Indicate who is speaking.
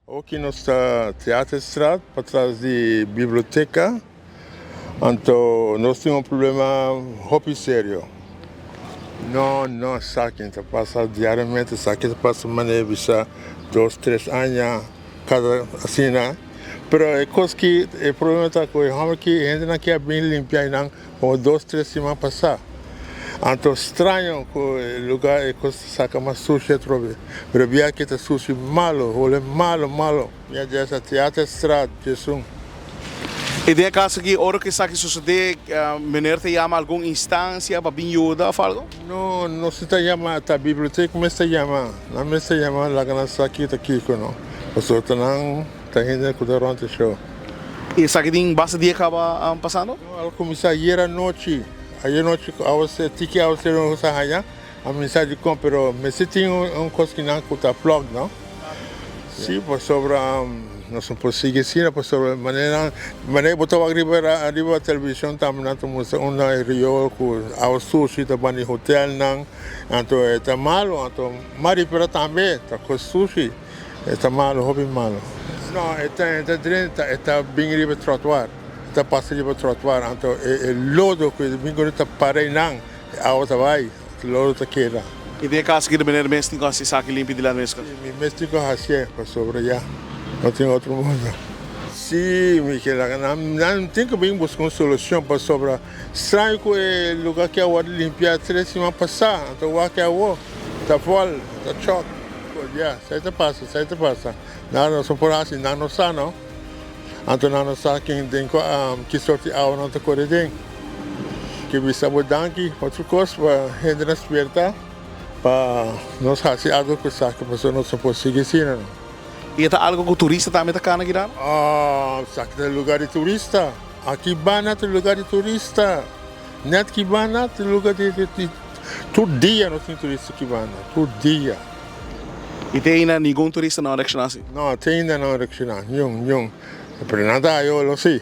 Speaker 1: Aki nos ta Theaterstraat, patras di biblioteca, anto nos tin un problema hopi serio. No, no, esaki ta pasa diariamente, esaki ta pasa manera bisa dos, tres aña cada asina. Pero e cos ki e problema ta cu e homber ki e hendenan ki a bin limpia einan como dos, tres siman pasa. Anto straño cu e lugar e cos ta saca mas sushi atrobe. Pero bia ki ta sushi malo, hole malo, malo. Mi adres ta Theaterstraat 11.
Speaker 2: I den e caso aki ora cu esaki sucede meneer ta yama algun instancia pa bin yuda of algo?
Speaker 1: No, nos no ta yama, ta biblioteca mes ta yama. Nan mes ta yama laga nan sa ki ta kiko no. Pasobra ta nan ta hende ku ta rònt e show.
Speaker 2: I esaki tin basta dia kaba pasando?
Speaker 1: No, al kuminsá ayer anochi. Ayer nochi ku awaser, tiki awaser nos a haña, a minsá dikon, pero mester tin un kos ki nan ku ta plug no. Sí, pasobra nos no por sigui asina, pasobra manera manera bo ta wak riba riba televishon tambe nan ta mustra unda e rio ku awa sushi ta banda di hotelnan, anto e ta malo, anto Maripera tambe ta kos sushi. E ta malo, hopi malo. No, e ta e ta drenta, e ta bin riba trottoir, e ta pasa riba trottoir, anto e e lodo ku e bin ku ta para einan, e awa ta bai, e lodo ta keda.
Speaker 2: I den e kaso ki meneer mes tin ku hasi esaki limpi di la mes
Speaker 1: kos? Si, mi mes tin ku hasié, pasobra ya no tin otro modo. Si, mi ke laga nan, nan tin ku bin buska un solushon, pasobra straño ku e lugar ki a wòrdu limpiá tres siman pasá, anto wak awor ta vòl, ta chòk. Ya, esei ta pasa, esei ta pasa. Nada nos no por hasi, nan no sa no. Anto nan no sa ken den kua, ki sorti awa nan ta kore den. Ke bisa bo danki, otro kos pa hendenan spierta pa nos hasi algo ku esaki pasobra nos no por sigui asina no.
Speaker 2: I e ta algo ku turista tambe ta kana kinan?
Speaker 1: Oh, esaki ta lugar di turista. Aki banda ta lugar di turista. Net ki banda ta lugar di tur dia nos tin turista ki banda, tur dia.
Speaker 2: I te ainda ningun turista no a reakshoná asi?
Speaker 1: No, te ainda no a reakshoná, niun, niun. Pero nan ta hayo lo si.